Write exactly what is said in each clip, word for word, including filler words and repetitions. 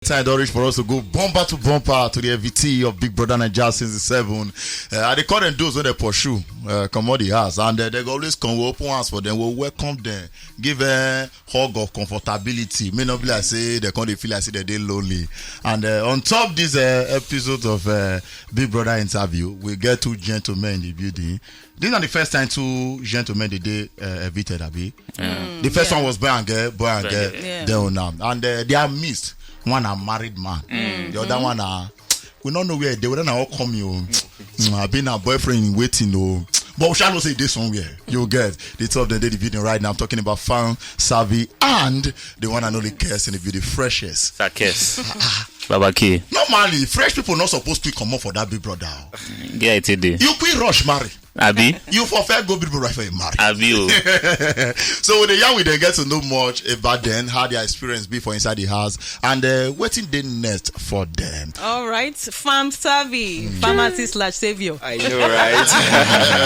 Time don reach for us to go bumper to bumper to the F V T of Big Brother Naija season seven. Uh, I dey call them those wey dey pursue, uh, comot the house, and uh, they go always come. We open house for them. We welcome them, give a hug of comfortability. May not be like say they come dey feel like say they dey lonely. And uh, on top this uh, episode of uh, Big Brother interview, we get two gentlemen in the building. This is not the first time two gentlemen dey dey uh, evicted, abi? The first one was boy and girl, boy and girl, Yeah. they own am. And uh, they are missed. One a married man, the other one a we no know where they whether na all come you. Mm, I been a boyfriend in waiting o. But we shall not say this somewhere. You get the two of them dey the building right now. I'm talking about Fan Savvy and the one and only Kes in the building, Freshest. Sakes. Baba K. Normally, fresh people not supposed to come up for that Big Brother. Yeah, it dey. You quit rush marry. Abi? You for fair go Big Brother for a marry. Abi o. So with the young, we then get to know much about them, how their experience be for inside the house, and uh, waiting the next for them. All right, Farm Savvy, pharmacist slash savior. I know, right?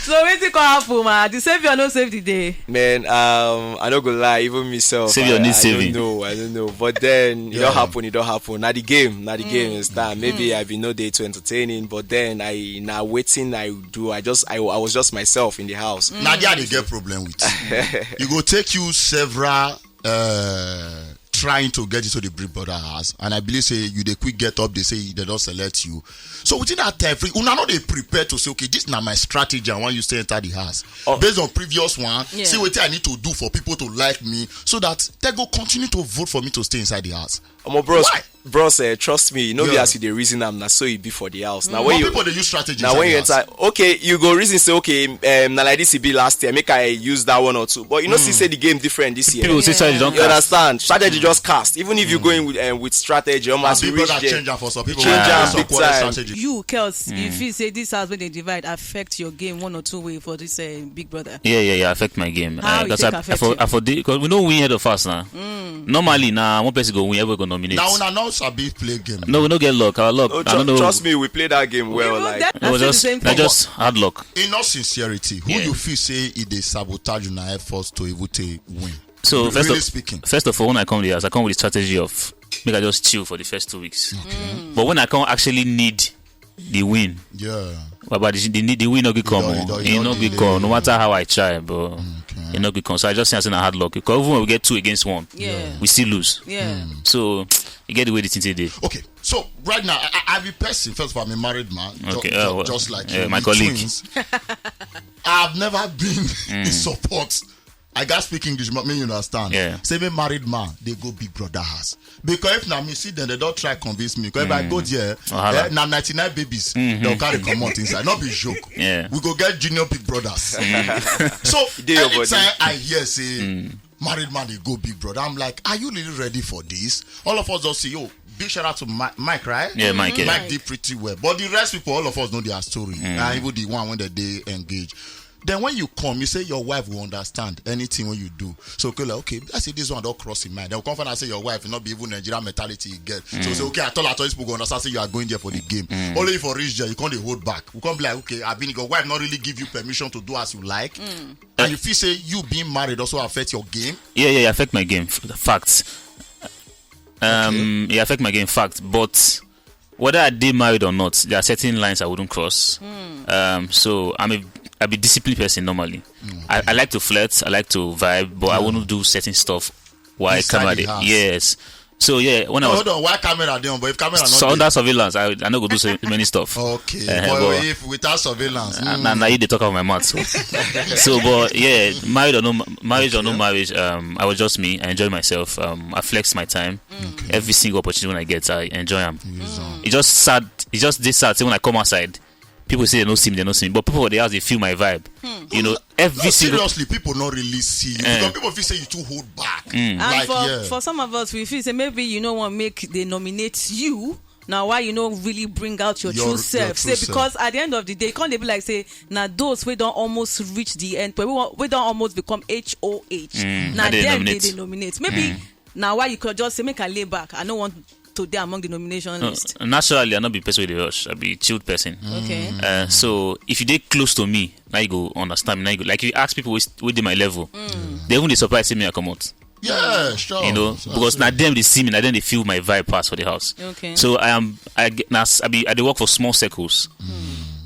So wetin come happen, ma? The savior no save the day. Man, um, I no go lie, even myself. Savior I, need I saving. Don't know, I don't know. But then it Yeah. don't happen, it don't happen. Now the game, now the game is that. Maybe I be no day to entertaining, but then I now waiting I do. I just I, I was just myself in the house. Now there they get problem with. You go take you several uh, trying to get into the Big Brother house, and I believe say you dey quick get up. They say they don't select you. So within that time frame, una no dey prepare to say, okay, this na my strategy. I want you to enter the house Oh. based on previous one. Yeah. See what I need to do for people to like me, so that they go continue to vote for me to stay inside the house. Omo bros, Why? bros, uh, trust me, you know be Yeah. as you dey reason am, na so e be for the house. Now But when you people dey use strategy. now Inside when the you house. Enter, okay, you go reason say okay, um, na like this e be last year. Make I use that one or two, but you know see say the game different this year. People say strategy don You cast. Understand? Strategy just cast. Even if you go in with, um, with strategy, almost Big you reach Brother there. change am for some people. Change am Some big quarrel time. Strategy. You, Kels, you feel say this house wey dey divide affect your game one or two way for this uh, Big Brother. Yeah, yeah, yeah. Affect my game. How Uh, e that's take a- affect for, you? for the, cause we no win head of us now. Normally, na one person go win, everyone go nominate. Now una no sabi play game. No, we no get luck. Our luck. Oh, I don't tru- know. Trust me, we play that game well. Even Like that, It that's was the just, same I thing. Just hard luck. In all sincerity, who Yeah. you feel say e dey sabotage una efforts to even take win? So first Really of, speaking. First of all, when I come to the house, I come with the strategy of make I just chill for the first two weeks. But when I come actually need the win, Yeah. Baba, the, the, the win no go come. don't- Oh. you don't- He you no don't go come. No matter how I try, but he no go come. So I just say I say na hard luck. Because even when we get two against one, Yeah. we still lose. Yeah. So you get the way the thing take dey. Okay. So right now, I, I, I be person. First of all, I'm a married man. Ju- Okay, ju- uh, well, just like yeah, you, my we colleague. Twins. I've never been in support. I gotta speak English, but me you understand. Yeah. Say me married man, they go Big Brother house. Because if na me see them, they don't try convince me. Because if I go there, Wahala. eh, na ninety-nine babies they'll carry come out inside. Not be joke. Yeah. We go get junior Big Brothers. So Dey your body. Anytime I hear say married man they go Big Brother, I'm like, are you really ready for this? All of us don't see you. Big shout out to Mi- Mike, right? Yeah, Mike, yeah. Mike did pretty well, but the rest people, all of us know their story. And even the one when they, they engage. Then when you come, you say your wife will understand anything when you do. So okay, like, okay, I say this one don't cross in mind. They'll come find out say your wife will not be even Nigerian mentality you get. So say okay, at all, at all, these people go understand say you are going there for the game. Only if you reach there, you can't dey hold back. We can't be like, okay, I mean, your wife not really give you permission to do as you like, and you feel say you being married also affect your game. Yeah, yeah, it affect my game. F- Facts. Um, it affect my game. Facts. But whether I dey married or not, there are certain lines I wouldn't cross. Um, so I'm a I be disciplined person normally. I, I like to flirt, I like to vibe, but I wouldn't do certain stuff while Inside camera the dey. house. Yes. So yeah, when I No, was hold on, why camera dey on? But if camera not so dey- under surveillance, I, I no go do so many stuff. Okay, Eh, but but- if without surveillance, Uh, mm, na na you dey talk about my mouth. So, so but yeah, married or no ma- marriage or no marriage, um, I was just me. I enjoy myself. Um, I flex my time. Every single opportunity when I get, I enjoy am. It just sad. It just dey sad. Say when I come outside, people say they no see me, they no see me. But people for the house they feel my vibe. You know, every no, single. Seriously, people not really see you. Eh. Because people feel say you too hold back. And Like, for, yeah. for some of us, we feel say maybe you no want make they nominate you. Now why you no really bring out your, Your- true your self? true Say because at the end of the day, can't they be like say now those we don't almost reach the end point. We want, we don't almost become H O H. Now I dey then they, nominate. They nominate. Maybe now why you could just say make I lay back. I don't want to be among the nomination No, list. Naturally, I not be person with the rush. I be chilled person. Okay. Uh, so if you dey close to me, now you go understand me. Now you go, like if you ask people with, with my level, they even dey surprise see me I come out. Yeah, sure. You know, So- because so- na dem dey see me, na dem dey feel my vibe pass for the house. Okay. So I am, I get, na, I be, I dey work for small circles.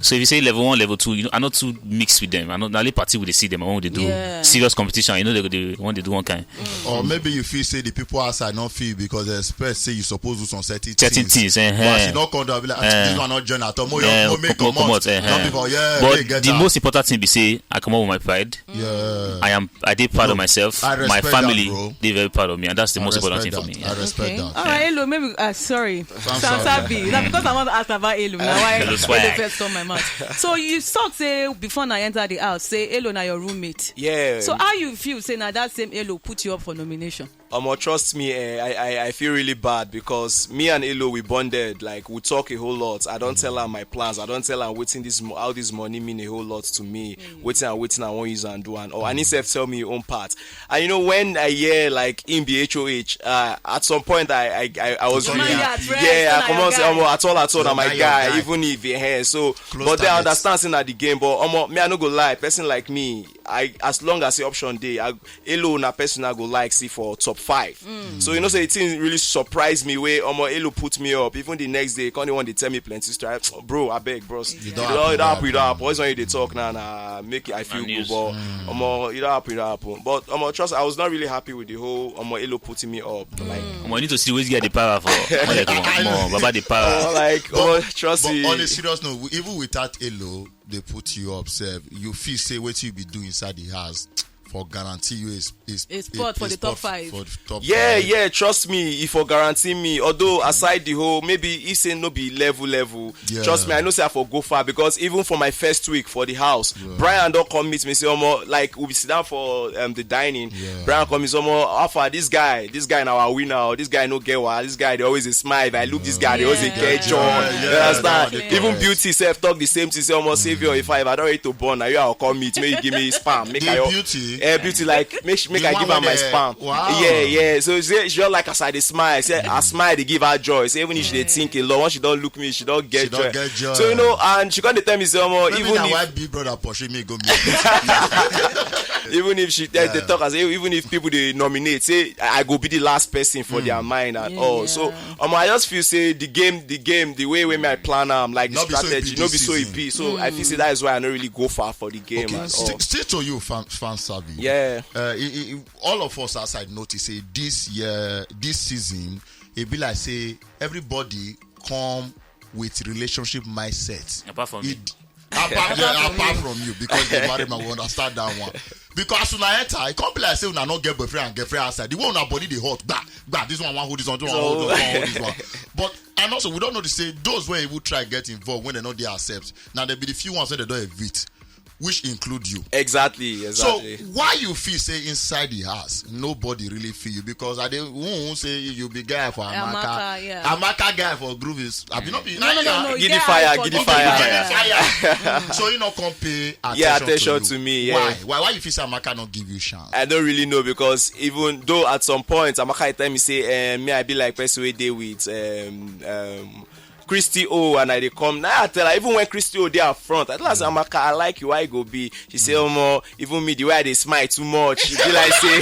So if you say level one, level two, you know, I not too mix with them. I not, na only party we dey see them. I want to do Yeah. serious competition. You know, they go dey want to do one kind. Or maybe you feel say the people outside not feel because they expect say you suppose do some certain Certain things. things, eh, But as eh. you not come down, be like, "Ah, Eh. this one not join at all. Mo Eh, mo make come comot. comot, eh, Not eh. people, yeah, But make get the am. most important thing be say I come up with my pride. Yeah. I am, I dey proud of myself, I my respect family that, bro. dey very proud of me, and that's the I most important respect thing for that. me. I respect Okay. that. All right, hello. Maybe uh, sorry, Sam- Sam Sam- Sabi. Now because I want to ask about hello now, why Hello, hello swag. first come my mouth? So you talk say before I enter the house, say hello now your roommate. Yeah. So how you feel say now that same hello put you up for nomination? Omo, trust me, eh, I, I I feel really bad because me and Elo, we bonded. Like, we talk a whole lot. I don't tell her my plans. I don't tell her waiting this mo- how this money mean a whole lot to me. Waiting and waiting, I won't use and do and all. And he self tell me his own part. And you know, when I hear like in B H O H, uh, at some point I I, I, I was Your really mind happy. dey at rest, Yeah, na I your come on say, guy. Omo, at all at all, na Your my guy, your guy, guy. Even if he here. So, Close but then I target. Understand saying that the game, but Omo, me, I no go lie. Person like me, I as long as the option day, I Elo na person I go like see for top five. So you know say the thing really surprised me where Omo Elo put me up. Even the next day, come the one they tell me plenty story. Bro, I beg, bros. You don't don't happen, happen, you you don't happen. Always when you dey talk now, nah, make it I feel Na good, news. but Omo, you don't happen, you don't happen. But Omo, trust, I was not really happy with the whole Omo Elo putting me up. Like, Omo, you need to see which get the power for. Omo, like, Omo, Baba the power. Omo, like, But, Omo, trust but me. On a serious note, even without Elo, they put you up. Sef, you feel say what you be doing inside the house for guarantee you is is A spot for is the top spot five. For the top Yeah, five. Yeah, trust me, if for guarantee me. Although aside the whole, maybe he say no be level level. Yeah. Trust me, I know say I for go far because even for my first week for the house, Brian don't come meet me say, Omo, like we be sit down for um, the dining. Yeah. Brian come meet, Omo, how far this guy, this guy now our winner, or this guy no get wa, this guy they always a smile. If I look this guy, they always a Yeah. get joy. Yeah, You yeah, understand? yeah, yeah. Even Beauty self talk the same thing. Say, Omo, Savior, if I if I don't ready to born, now you are come meet me, you give me spam, make The I Beauty? Eh, Beauty, like make she- make The I one give her with my the- spam. Wow. Yeah, yeah. So she, she just like as I dey smile. Say I smile, they give her joy. Say even if she dey think a lot, once she don't look me, she don't get She joy. don't get joy. So you know, and she gonna tell me say, Omo, Maybe even na if why Big Brother pursue me go meet. even if she they, they talk as even if people they nominate, say I go be the last person for their mind and all. So um, I just feel say the game, the game, the way when I plan am, like the No be so it be strategy, no this be so it season. Be. So I feel say that is why I don't really go far for the game Okay, at all. st- still to you, fan, fan savvy. Yeah. Uh, it, it, all of us outside notice say this year, this season, it be like say everybody come with relationship mindset. Apart from me. It, apart, yeah, apart from you, because they married man, we understand that one. Because when I enter, it can't be like say when I not get boyfriend and girlfriend outside. The one on body they hot, bah, bah, this one want hold this one, this one hold this one, hold this one. But and also we don't know to say those when who try get involved when they not they accept. Now there be the few ones that they don't evict, which include you. Exactly, So exactly. Why you feel say inside the house nobody really feel you? Because I dey who say you be guy for Amaka. Amaka, yeah. Amaka guy for Groove is. I be not be No, no, no, no. Give yeah, the fire, for give the give fire. the Fire. So you not come pay attention, Yeah, attention to, to you. Me, yeah. Why? Why? Why you feel say Amaka not give you chance? I don't really know because even though at some point Amaka tell me say, um, me I be like person wey dey with um, um, Christy O and I dey come. Now I tell her even when Christy O dey up front, I tell her say, Amaka, I like you. Why you go be? She say, Omo, even me the way I dey smile too much. If you like say,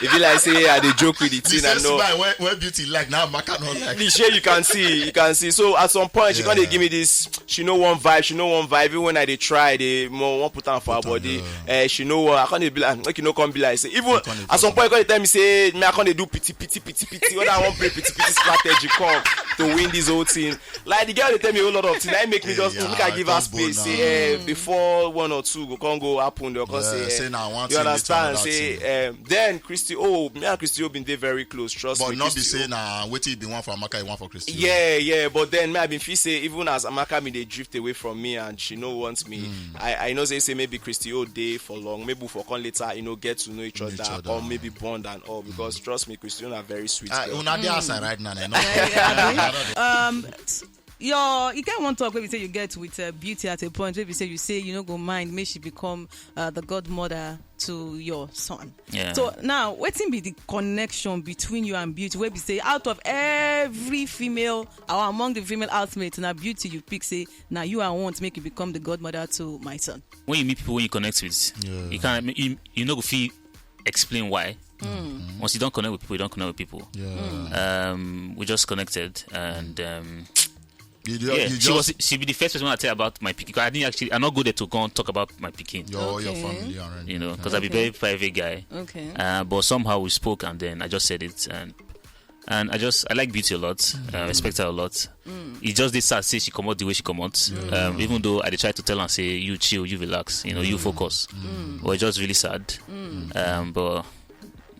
if you like say I dey joke with the The thing, same I know. Smile when, when Beauty like now Amaka not like. The shey you can see, you can see. So at some point, she Yeah. Come dey give me this. She no one vibe. She no one vibe. Even when I dey try, dey more one put on for her body. Eh, she know what I can't be like. Make you no come be like say. Even Can't at some point, come tell me say me I can't do pity pity pity pity. What I want play pity pity strategy come to win this whole thing. Like the girl dey tell me a whole lot of things. That make me just Yeah, make I give her don't bone space. now. Say, eh, before one or two go come go happen, they'll come Yeah, say, eh, say na one you thing lead to understand? Another Say, thing. Um, then Christy, oh, me and Christy O been dey very close. Trust But me, not be Christy say O. Na wetin you be one for Amaka, you one for Christy. Yeah, yeah, but then me I been feel say even as Amaka me dey drift away from me and she no wants me. I I know say say maybe Christy O dey for long, maybe for come later you know get to know each Know other, each other. Or maybe bond and all because trust me, Christy O na very sweet Ah, girl. Una dey outside right now. Eh, no? Um, your you get one talk where we say you get with uh, Beauty at a point where we say you say you no go mind make she become uh, the godmother to your son. Yeah. So now, wetin be the connection between you and Beauty? Where we say out of every female or among the female housemates, now Beauty you pick say now you I want make you become the godmother to my son. When you meet people when you connect with, Yeah. you can't you, you know go feel explain why. Once you don't connect with people, you don't connect with people. Yeah. Um, we just connected, and um, you, you, yeah, you she just... was she be the first person I tell about my pikin. I didn't actually, I not go there to go and talk about my pikin. Your, okay. Your family around. You know, because I be very private guy. Okay. Uh, but somehow we spoke, and then I just said it, and and I just, I like Beauty a lot. Mm. I respect her a lot. Mm. It just did sad say she come out the way she come out. Mm. Um, even though I try to tell her, say, "You chill, you relax, you know, you focus." Mm. But it's just really sad. Mm. Um, but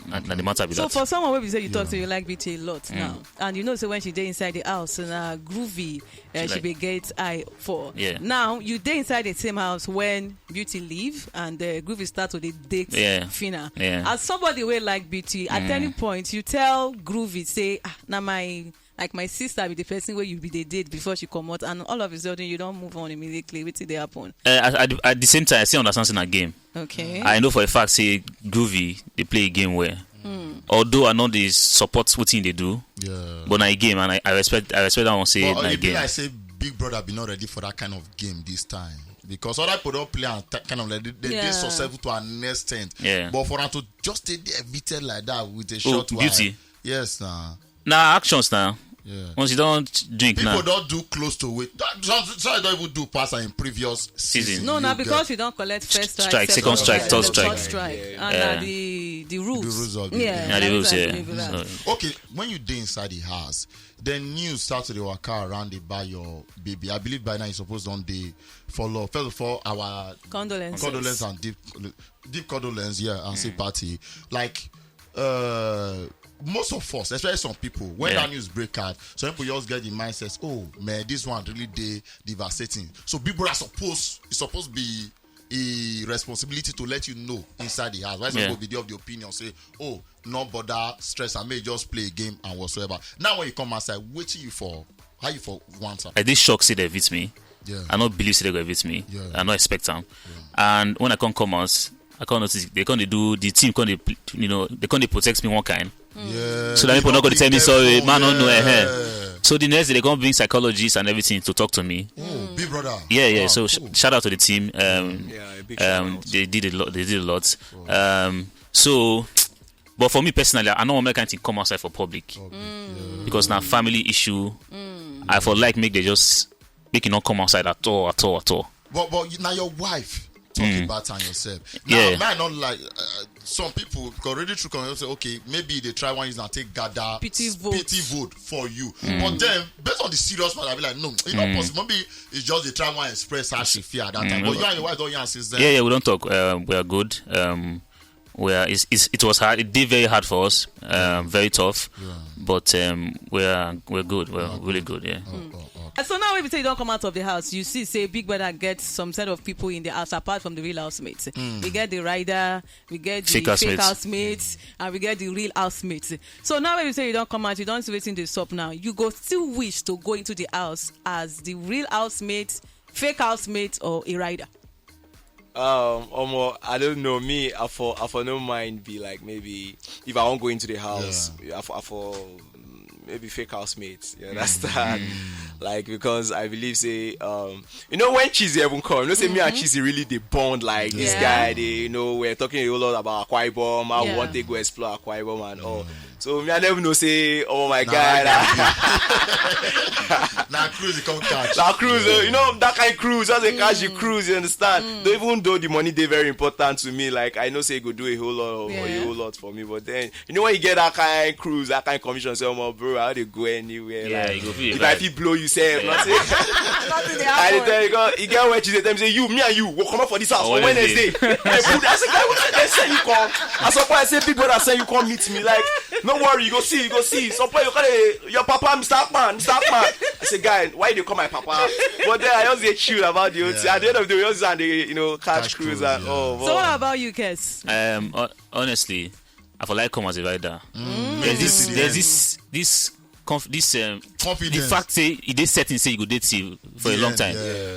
na, na the matter be so that. For someone wey be say you talk to, you like Beauty a lot now, and you know, so when she dey inside the house, na groovy, uh, she, she like, be get eye for. Yeah. Now you dey inside the same house when Beauty leave and, uh, Groovy start to dey date, yeah, Phyna. Yeah. As somebody wey like Beauty, at any point you tell Groovy say, "Ah, na my, like, my sister be the person wey you be dey date before she comot," and all of a sudden you don move on immediately. Wetin dey happen? Uh, at, at, at the same time, I still understand say na game. Okay. I know for a fact say Groovy dey play a game well. Although I know they support wetin they do, yeah, but na a game, and I, I respect, I respect that one. Say but na a game. Like say Big Brother be not ready for that kind of game this time, because other people don't play and t- kind of like they, they, yeah, they successful to an extent. Yeah. But for them to just stay there evicted like that with a short while. Beauty. Yes, nah. Now actions now. Yeah. Once you don't drink people now, don't do close to it. Don't, don't, sorry, don't even do pass in previous season. No, now because you don't collect first strike, strike, second strike, third strike, and yeah, the the rules. The rules of the, yeah, the rules. Yeah. So. Okay, when you dey inside the house, then news start to the waka around about your baby. I believe by now you suppose don dey follow. First of all, our condolences, condolences and deep, deep condolences, yeah, and sympathy. Like, uh, most of us, especially some people, when that news break out, some people just get the mindset, "Oh man, this one really dey devastating." So Big Brother suppose, it's supposed to be a responsibility to let you know inside the house. Why some people be there of the opinion say, "Oh, no bother stress, I may just play a game and whatsoever." Now when you come outside, wetin you for, how you for want am? I dey shock say they evict me. Yeah. I no believe say they go evict me. Yeah. I no expect am. Yeah. And when I come come out, I come notice they come dey do the team come dey pl- you know, they come dey protect me one kind. Yeah. So that people not gonna tell me sorry, man, no, no, eh, eh. So the next day they come bring psychologists and everything to talk to me. Oh, Big Brother. Yeah, yeah. Wow, so sh- cool. Shout out to the team. Um, yeah, a big shout out. They did a lot. They did a lot. Um, so, but for me personally, I no want make anything come outside for public. Public, yeah. Because na family issue. I for like make they just make it not come outside at all, at all, at all. But but you, now your wife talk about and yourself. Now, yeah. Man, not like, uh, some people go really through come say, "Okay, maybe they try one use and take gather pity vote, pity vote for you." But then, based on the serious part, I be like, "No, it's not possible." Maybe it's just they try one express how she feel at that time. But you and your wife don't yarn since then. Yeah, yeah, we don't talk. Um, we are good. Um, where it's, it's, it was hard. It did very hard for us. Um, very tough. Yeah. But um, we're we're good. We're really good. Yeah. And so now, if you say you don't come out of the house, you see, say Big Brother gets some set of people in the house apart from the real housemates. We get the rider, we get the fake housemates, and we get the real housemates. So now, if you say you don't come out, you don't see wetin dey sup now. You go still wish to go into the house as the real housemate, fake housemate, or a rider. Um, omo, I don't know. Me, I for, I for no mind be like, maybe if I won't go into the house, I for, I for, mm, maybe fake housemates. You understand? Like, because I believe say, um, you know, when Cheesy even come, you know, say me and Cheesy really dey bond like this guy. They, you know, we're talking a whole lot about Akwa Ibom. I want to go explore Akwa Ibom and all. So me, I never know say, oh my God. Now cruise, you come catch. Now cruise, uh, you know, that kind of cruise, that's a catch you cruise, you understand? Though, even though the money dey very important to me, like, I know say e go do a whole lot, a whole lot for me, but then, you know, when you get that kind of cruise, that kind of commission, say, "Oh my bro, I don't go anywhere." Yeah, like, you go feel if I feel blow you, say, nothing. Nothing dey happen. I dey tell you, God, you get where she dey tell me say, "You, me and you, we'll come up for this house on Wednesday." I put, I say, "Guy, what they send you come?" I suppose I say, "Big Brother send you come meet me." Like, "No worry, you go see, you go see." Some point you call it, "Your papa, Mister Akpan, Mister Akpan." I say, "Guy, why you call my papa?" But then I just get chill about the whole thing. At the end of the day, we just and they, you know, catch cruise and all. So what about you, Kes? Um, hon- honestly, I for like come as a rider. There's this, there's this, this conf- this um, confidence. The fact say it is certain say you go date till for a long time.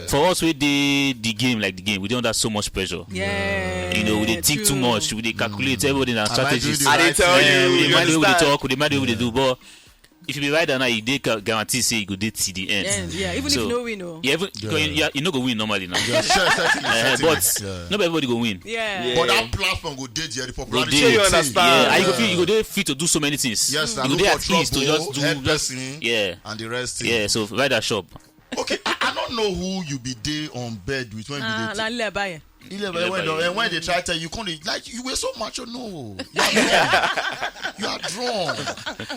For us, we dey the game like the game. We don't have so much pressure. Yeah, you know, we dey think too much. We dey calculate everybody in our strategies. I dey tell you, we dey mind the way we dey talk, we dey mind the way we dey do. But if you be rider now, you dey gu- guarantee say you go dey till the end. End, yeah, even if So, you no win, oh. Yeah, even, you, you no go win normally now. Yeah, sure, setting, Eh, setting, but yeah. Not everybody go win. Yeah. But that platform go dey there, the popularity. dey. You Go understand? Yeah, and you go fit, you go dey fit to do so many things. Yes, You and go look dey for at ease to trouble, just do help just person, yeah, and the rest. Thing. Yeah. So rider shop. Okay, I, I don't know who you be dey on bed with when Ah, you na be leba ye. dey. Eleven, when, Eleven. And when they try tell you, come dey, like, you were so mature. No, you are drunk. You are drunk.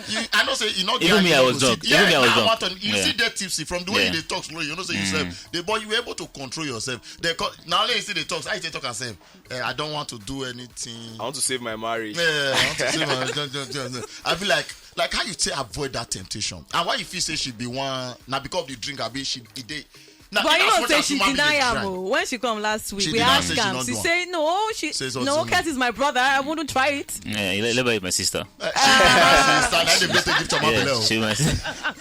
You, I know say you not. Even me, I was drunk. Yeah, Even me, I was I'm drunk. Out on, you Yeah. See that tipsy from the way Yeah. They talk slow. You know say yourself. They, but you were able to control yourself. They call, now let you see they talk. I say talk and say, eh, I don't want to do anything. I want to save my marriage. Yeah, I want to say, man, just, just, just, just. I feel like, like how you say avoid that temptation, and why you feel say she be one now because of the drink. I be she e dey. Now, But in you as know, much say as she human being deny dey am try. Oh. When she come last week, She we deny asked say she am. no She do am. Say no. She Say it's no. not Curtis is my brother. I wouldn't try it. Yeah, you let, let is my sister. Ah, sister, now they better give to my Yeah, belle. she my,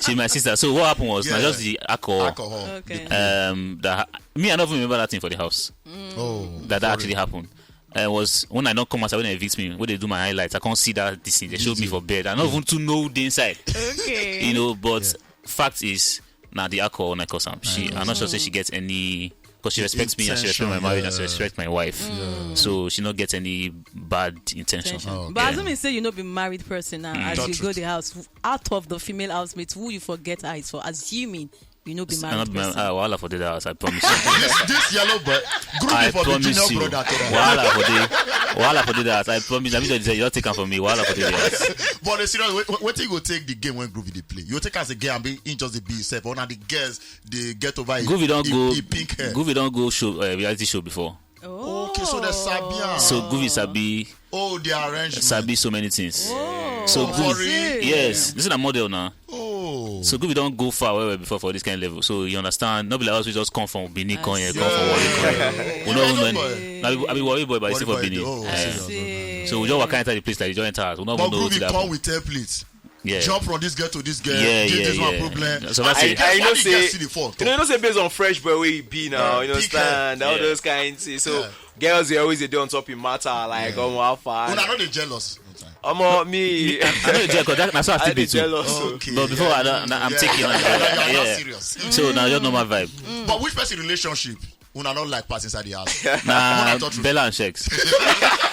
she my sister. So what happened was now Yeah. Just the alcohol. Alcohol. Okay. Um, that ha- me I don't even remember that thing for the house. Oh, That that actually happened. Uh, was when I don't come outside when they evict me, when they do my highlights, I can't see that this thing. They showed me for bed. I don't even to know the inside. Okay. You know, but fact is, now the alcohol when I cause am. She, I'm not sure say she gets any because she respects me and she respects my Intention, marriage and she yeah. Respects my wife. So she not get any bad intention. Attention. Oh, But yeah. Assuming say you no be married person now, as Touch you go wood. The house, out of the female housemates, who you forget her is for? Assuming you no be I married not be my person. Ah, wahala for the house. I promise you. This, this yellow boy, group I me for the promise junior you. Brother. To that. Wahala for the wahala for the house. I promise. I mean, you don't take am from me. Wahala for the house. But the serious, what, what you go take the game when Groovy they play? You take as a game and be in just the be yourself. Or now the girls they get over. Groovy don't He, go. he pink hair. Groovy don't go show uh, reality show before. Oh. Okay, so the Sabian. So Groovy sabi Oh, the arrangement. sabi so many things. Oh, So I Groovy. see. Yes, this is a model now. Oh. So Groovy don't go far well, well before for this kind of level. So you understand? Not be like us we just come from Benin, I come here, see. come from Warri, come here. We Yeah, don't no know. boy. Any, I be, I be Warri boy, but I Warri still for boy, Benin. oh, Eh. serious. See. So we just walk enter the place like you join house. We don't But even know Groovy what come happen. With templates. Yeah. Jump from this girl to this girl. Yeah, Give yeah, this one yeah. Problem. So that's I, it. I know Why the girl say see the fault? You know, you know say based on fresh boy where he be now, Yeah, you know, big stand hair. all Yeah. Those kinds. So Yeah. Girls they always they do on top in matter like oh how far. Una no dey jealous. Omo me. I know you jealous. That's why I I still dey be too. Jealous. So. Okay. But before I don't, I'm Yeah, taking yeah, like yeah, that. yeah, Yeah. Serious. So now just normal vibe. But which person relationship una no like pass inside the house? Nah, Una talk truth. Bella and Shex.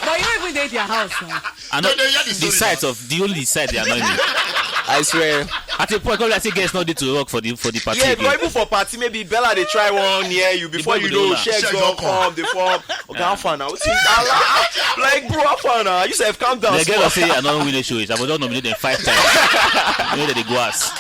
But you don't even dey their house now. I know They- they hear the the story sight now. Of the only sight they annoy me. I swear. At a point, come like say girls not dey to work for the for the party. Yeah, Again. But even for party, maybe Bella they try one near you before boy you go know dey Shex Shex don don't come. Come, they form. Oga Afan now. Wetin? Like bro, Afan now. You say calm down. The girl Small. Will say I don't win a show. I will just nominate them five times. You know that they go ask.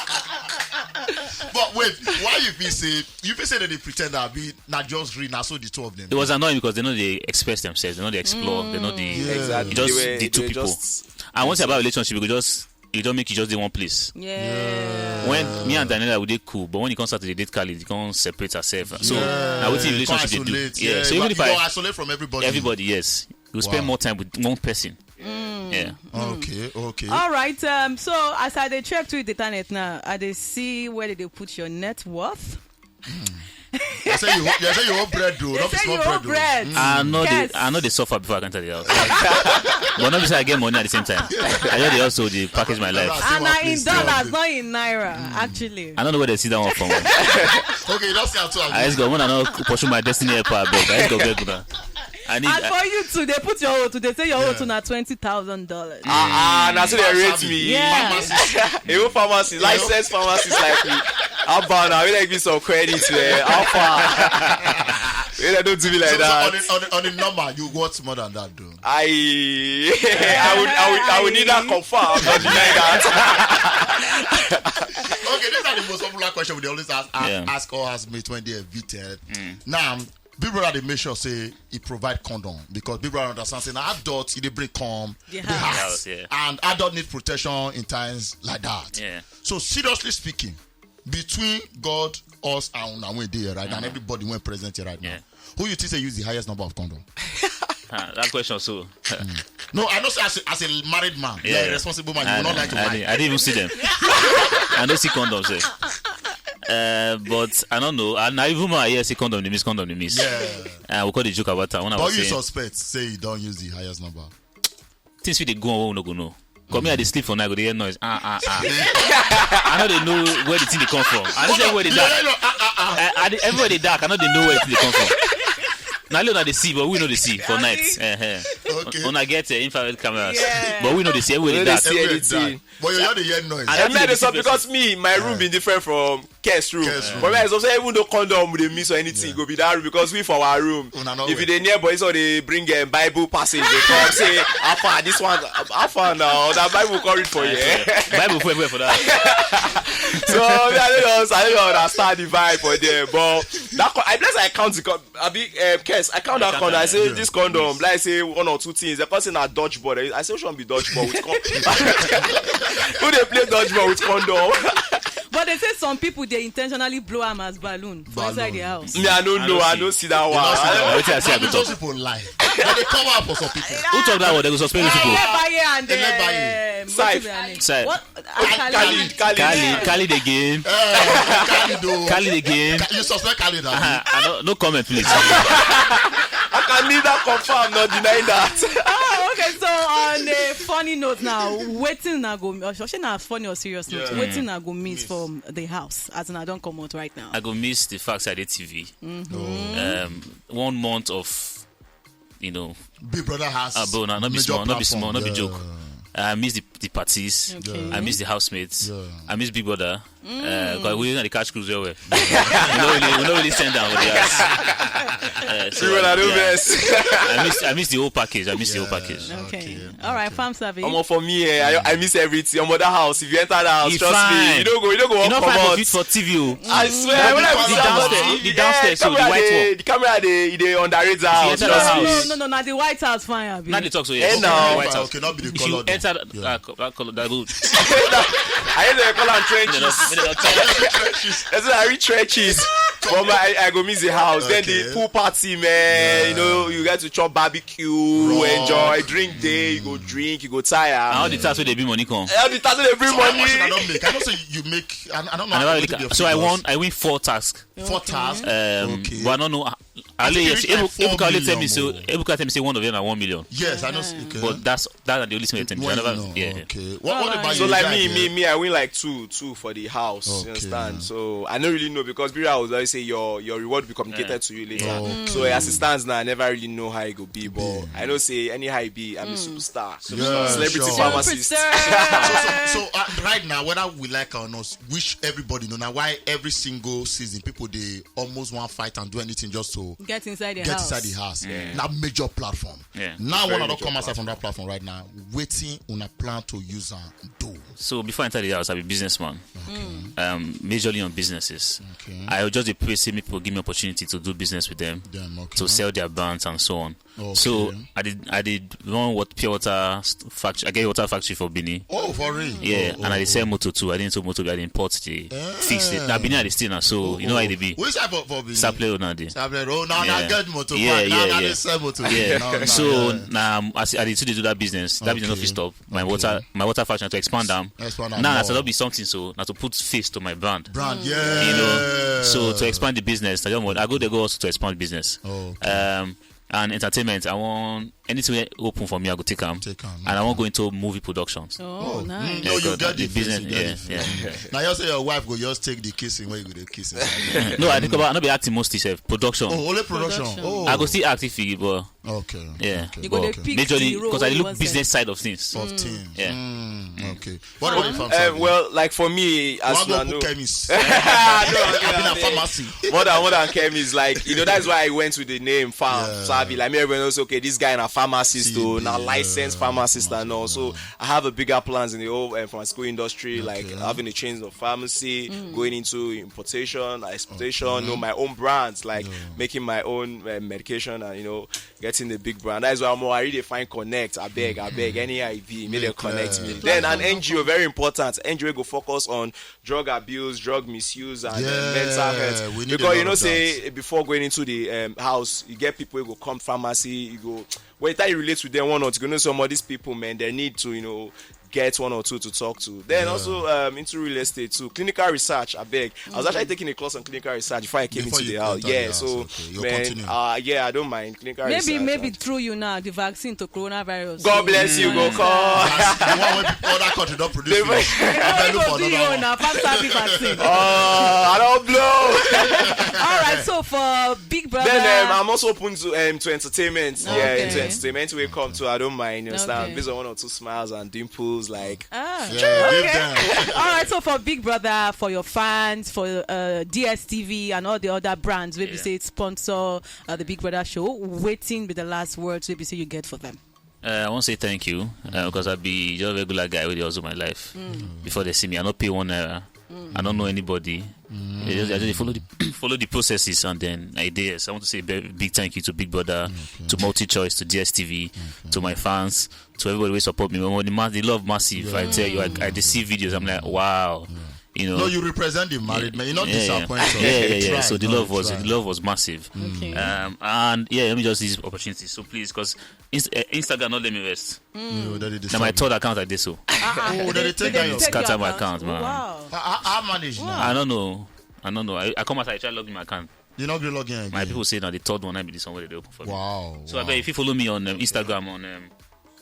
But wait, why you be say you be say that they pretend that be not just real, not so the two of them. It was annoying because they know they express themselves, they know they explore, they know the Yeah. Exactly. just They were- the two they were people. just- And once about relationship, you go just you don't make it just the one place. Yeah. When me and Daniela we dey cool, but when it comes out to the date Khalid, you can't separate herself. So Yeah. now what You relationship can't they do? Isolate. Yeah. Yeah, So you, even if you I go isolate from everybody. Everybody, yes, you spend Wow. More time with one person. Mm. Yeah. Okay, okay. All right. Um. So as I dey check through the internet now, I dey see where they dey put your net worth. You say you, you say you own bread, though. They Not be say small you bread, own though. bread. I know they Yes. I know they suffer before I enter the house. But not because I get money at the same time. I know they also they package my life. That's And one na in place, dollars, yeah. Not in naira. Actually. I don't know where they see that one from. Okay, that's the answer. I just go when I know pursue my destiny helper, beg. I just go beg una. I need. And I, for you too, they put your own too. They say your Yeah. own too na twenty thousand dollars. Ah, ah, na so they rate me. Yeah. Pharmacist. Even pharmacist, licensed pharmacist like me. How about now? We like me some credit, man. How far? We like don't do me like So, so on, that. the, on, the, on the number, you want more than that, though. I, I would, I would, I would need that confirm. Not deny that. Okay, these are the most popular questions we dey always ask, ask, Yeah. Ask all housemates when they evicted. Now, Big Brother they make sure say he provide condom because Big Brother understand say now adults he dey bring come The the house. house, Yeah. And adult need protection in times like that. Yeah. So seriously speaking, between God, us, and una wey dey here right now, and everybody when present here right now, Yeah. Who you think say use the highest number of condom? Ah, that question so. No, I know say as a, as a married man, yeah, a responsible man, you I, will not like to I, lie. Didn't, I didn't even see them. I don't see condoms. Eh. Uh, but I don't know. And I even know I hear say condom they miss, condom they miss. Yeah. And we call the joke about that. When I But was you saying, suspect say you don't use the highest number. Things we dey go on, we no go know. Come here, I dey sleep for night, go dey hear noise. Ah, ah, ah. I no dey know where the thing dey come from. I no say where the dark. I, I dey, everywhere dey dark, I no dey know where the thing dey come from. Na only una dey see, but we no dey see for night. Eh, eh. Okay. Una get uh, infrared cameras, but we no dey see. Everywhere dey dark. Everywhere dark. But you hear the hear noise. I don't think they see person. Because me, my room be different from Kes room. Kes room. But when I say even though condom we dey miss or anything, go be that room because we for our room. If you dey near boys or they bring a Bible passage, they come say, "How far this one? How far now?" That Bible come read for you. Bible for everywhere for that. So I don't know. I don't understand the vibe for there, but that I bless I count the. Abi, um, Kes, I count that condom. I say this condom, like say one or two things. The person na dodgeball. I say, "Which one be dodgeball with condom?" Who dey play dodgeball with condom? But they say some people they intentionally blow am as balloon for inside the house. Me, I don't know. I don't see that one. Wetin I say I go talk. Some people lie. But they cover up for some people. Who talk that one? They go suspend those people. Elebaye and Elebaye. Side. What? Khalid, Khalid. Khalid, Khalid again. Khalid, oh. Khalid again. You suspect Khalid, abi? Uh, I no, no comment, please. I can neither confirm nor deny that. Oh, okay. So on a funny note now, wetin una go, or shey na funny or serious note? Wetin una go miss from the house as una don comot right now? I go miss the fact that I dey T V. Um, one month of you know, Big Brother has uh, bro, no, no be small, no be small, no be joke. I miss the, the parties. Okay. I miss the housemates. I miss Big Brother. Uh, 'cause we know the cash cruise well. We no really, we no really send down with the house. Uh, so, I miss, I miss the whole package. I miss the whole package. Okay. All right, fam sabi. Omo, for me, eh, I, I miss everything. Omo, that house. If you enter that house, trust me, you don't go, you don't go. You no fine for T V. I swear, when I was downstairs, the downstairs, so the white one. The camera dey, e dey underrate the house. Trust me. No, no, no, na the White House fine, abi. Not the talk so. Eh, now. White House. Okay, not be the color. If you enter that, that color, that road. I hear they call am trenches. That's why I reach trenches. But my, I, I go miss the house. Then the pool party, man. You know, you get to chop barbecue, enjoy, drink day. You go drink, you go tire. And all the tax wey dey bring money come. All the tax wey dey bring money. I don't make. I don't say you make. I, I don't know. I never really. So I won. I win four tasks. Four tasks. Um, but I don't know. I think yes, Ebuka only tell me so. Ebuka tell me say one of them na one million. Yes, I know. Okay. But that's that are the only thing they tell me. I never. Yeah. Okay. What, what about you? So like me, me, me, I win like two, two for the house. You understand? So I don't really know because Bira was always say your your reward will be communicated to you later. So as it stands now, I never really know how it go be, but I know say anyhow it be, I'm a superstar. Celebrity pharmacist. So, so, so uh, right now, whether we like or not, wish everybody know now why every single season people they almost want fight and do anything just to get inside the house. Get inside the house. Now major platform. Now when I don't come outside from that platform right now, wetin una plan to use and do. So before I enter the house, I be businessman. Um, majorly on businesses. I just dey pray say make people give me opportunity to do business with them, to sell their brands and so on. So I did I did run what pure water factory. I get water factory for Benin. Oh, for real? Yeah, and I dey sell motor too. I didn't sell motor. I dey import the fix it. Now Benin I dey stay now, so you know how e dey be. Which side for for Benin? Sapele Road now dey. Sapele Road. Oh, now I get motor. Yeah, yeah, yeah. Sell motor. Yeah. So now I dey too dey do that business. That business no fit stop. My water, my water factory to expand them. Now, as I don't be something, so now to put face to my brand. Brand, yeah. You know, so to expand the business, I don't want. I go there go also to expand business. Um, and entertainment. I want anything wey open for me, I go take am. Take am. And I want go into movie productions. Oh, nice. No, you get the business. Yeah, yeah. Now you say your wife go just take the kissing where you go the kissing. No, I think about I no be acting mostly sef. Production. Oh, only production. Oh, I go still act if you but Okay. Yeah. You go dey pick majorly because I look business side of things. Of things. Yeah. Okay. What about you, fam? Well, like for me, as you know, chemist. I've been a pharmacy. More than more than chemist, like you know, that's why I went with the name Farm Savvy. Like me, everyone knows. Okay, this guy na pharmacist, though, na licensed pharmacist and all. So I have a bigger plans in the whole uh, pharmaceutical industry, like having a chain of pharmacy, going into importation, exportation, know my own brands, like making my own uh, medication, and you know getting the big brand. That's why I'm already find connect. I beg, I beg, any I V, may they connect me. Then an N G O very important. N G O go focus on drug abuse, drug misuse, and uh, mental health. Because you know, say before going into the um, house, you get people who go come pharmacy, you go By the time you relate with them one or two, you know some of these people, man, they need to, you know, get one or two to talk to. Then also um, into real estate too. Clinical research, I beg. I was actually taking a course on clinical research before I came Before into you the house. enter the Yeah, house, so okay. You'll man, continue. uh, yeah, I don't mind clinical Maybe, research. maybe and- through you now, the vaccine to coronavirus. God bless you, go call. That's the one wey other country don produce. Finish. Abeg, look for another one. Now, faster the vaccine. Oh, I don't blow. All right, so for Big Brother. Then um, I'm also open to um, to entertainment. Yeah, Okay. into entertainment we come to. I don't mind. You understand? Okay. Based on one or two smiles and dimples, like Ah. Yeah, give them. All right, so for Big Brother, for your fans, for uh, D S T V, and all the other brands, maybe Yeah. say sponsor uh, the Big Brother show, waiting be the last words, maybe say you get for them. Uh, I won't say thank you because I be just a regular guy with also my life. Before they see me, I don't pay one naira. I don't know anybody. They just, I just follow the follow the processes and then I did. So I want to say a big, big thank you to Big Brother, to Multi Choice, to D S T V, to my fans, to everybody who support me. When the, ma- the love massive, I tell you, I, I just see videos. I'm like, wow. You know, No, you represent the married man. You not yeah, yeah. disappoint us. Yeah, yeah, You yeah. try, So the no, love you was try. the love was massive. Okay. Um, and yeah, let me just use this opportunity. So please, because Inst- uh, Instagram not let me rest. No, that is Now my third account like this. So Oh, that is take They down your take scatter your my account. account, man. Wow. How, how, how manage now? I don't know. I don't know. I, I come as I try log in my account. You not gonna log in again. My people say now the third one I be the somewhere they open for me. Wow. So I wow. bet if you follow me on um, Instagram on um,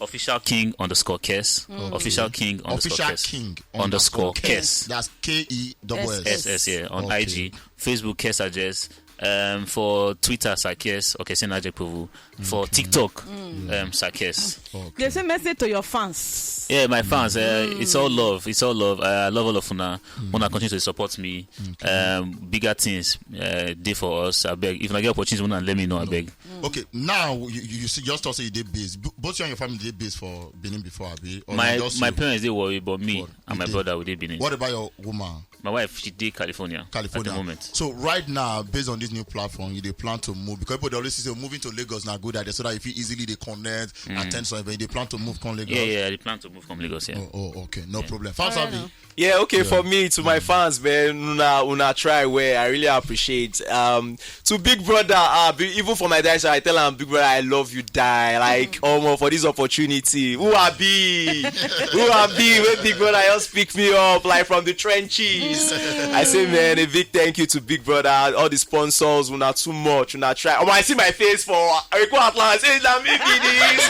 official king underscore cares, official king underscore Official cares king underscore underscore cares. That's K E double S. S S yeah on Okay. I G, Facebook cares address, um for Twitter Sakes okay Sinaje Povu, for TikTok um Sakes. Okay. They say message to your fans. Yeah, my fans, uh, it's all love. It's all love. Uh, I love all of una. Una continue to support me. Um, bigger things uh, dey for us. I beg. If I get opportunity, una let me know. I beg. Okay, now you, you see, just also you dey base. B- Both you and your family dey base for Benin before, abi? Or My you just my you- parents dey worry, but me What? and You my dey- brother we dey Benin. What about your woman? My wife, she dey California, California at the moment. So right now, based on this new platform, you dey plan to move because people dey always say moving to Lagos na good idea so that if you easily dey connect, attend some event, you dey plan to move come Lagos. Yeah, yeah, I dey plan to move from Lagos. Yeah. Oh, oh, okay, no problem. Fans have you? Yeah, okay, for me, to my fans, man, una, una try well. I really appreciate. Um, to Big Brother, uh, be- even for my dad, I tell him, Big Brother, I love you, die. Like, almost for this opportunity. Who I be? Who I be? When Big Brother just pick me up, like from the trenches. I say, man, a big thank you to Big Brother, all the sponsors, una too much, una try. Oh, I see my face for Rico Atlas. Hey, na me be this.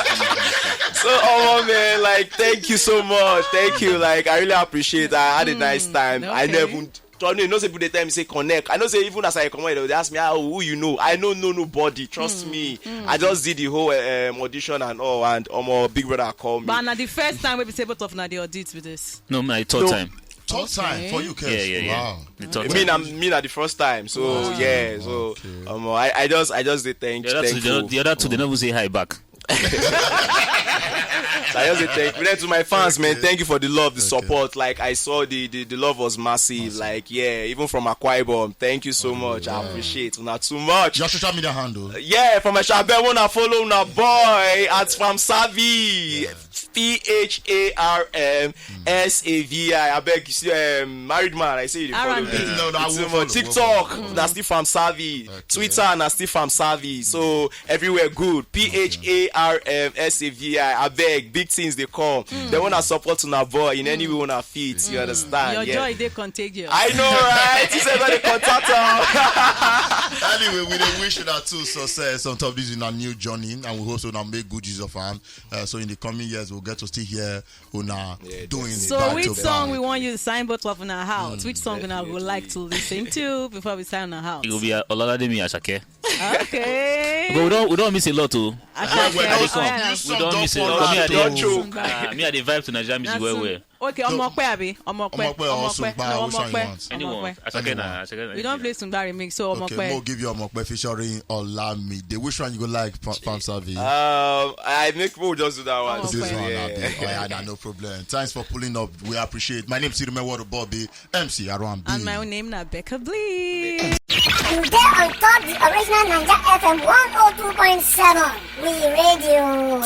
So, oh man, like, thank you so much. Thank you. Like, I really appreciate. I had a nice time. I okay. never. Tony, you know, say people they tell me say connect. I know say even as I come out, they ask me, "Ah, who you know?" I don't know nobody. Trust me. I just did the whole um, audition and all, and um, Big Brother call me. But now the first time we be say both of now the audit with this. No, my third No. time. Third time Okay. for you, Kes. Yeah, yeah, yeah. Wow. The third Me time. na me na the first time, so yeah, so um, I, I just I just dey thank The other, two, thank the, other, you. the other two, they never say hi back. So I just say thank you. Then to my fans, man, thank you for the love, the support. Like I saw the, the the love was massive. Like yeah, even from Akwa Ibom, thank you so much. I appreciate una too much. Your social media handle. Yeah, for my show, I bet wanna follow una boy at Farm Savvy. P H A R M S A V I. I beg you see, um, married man. I say you dey follow R and B. me. No, no, I It's won't um, follow. TikTok, na still Farm Savvy. Twitter, na still Farm Savvy. So everywhere good. P H A R M S A V I. I beg, big things they come. They wanna support una boy in any way wanna fit. You understand? Your yeah. joy they contagious. I know, right? He said that they contact her. Anyway, we dey wish you that too success on top of this in a new journey, and we hope so now make good use of am. Uh, so in the coming years, we'll get to still hear una Yeah, doing it So back which to song back. we want you to sign both of in our house? Which song we now would like to listen to before we sign our house? It will be uh, Olalademi Ashake. Okay. But we don't we don't miss a lot too. Ashake. Well, well, I dey come. Alright. New We song don't don miss a fall lot. out Me, I dey, Don't o. choke. Ah, me, I dey vibe to Nigeria music That's well, so- well. Okay, Omope abi? Omope. Omope or Omope. Sungba, No, which one you Omope. want? Anyone? Omope. Ashake na, Ashake na. We don't play Sungba remix, so Omope. Okay, Mo give you Omope featuring Olamide. Which one you go like, Fa- Fam Savi? Um, I make people just do that one. Omope. This one, yeah. Abi. Oh, yeah, nah, no problem. Thanks for pulling up. We appreciate. My name is Sirime Water Bobby, M C Arambi. And my own name na Becca Blee. You get on top the original Niger F M one oh two point seven. We radio.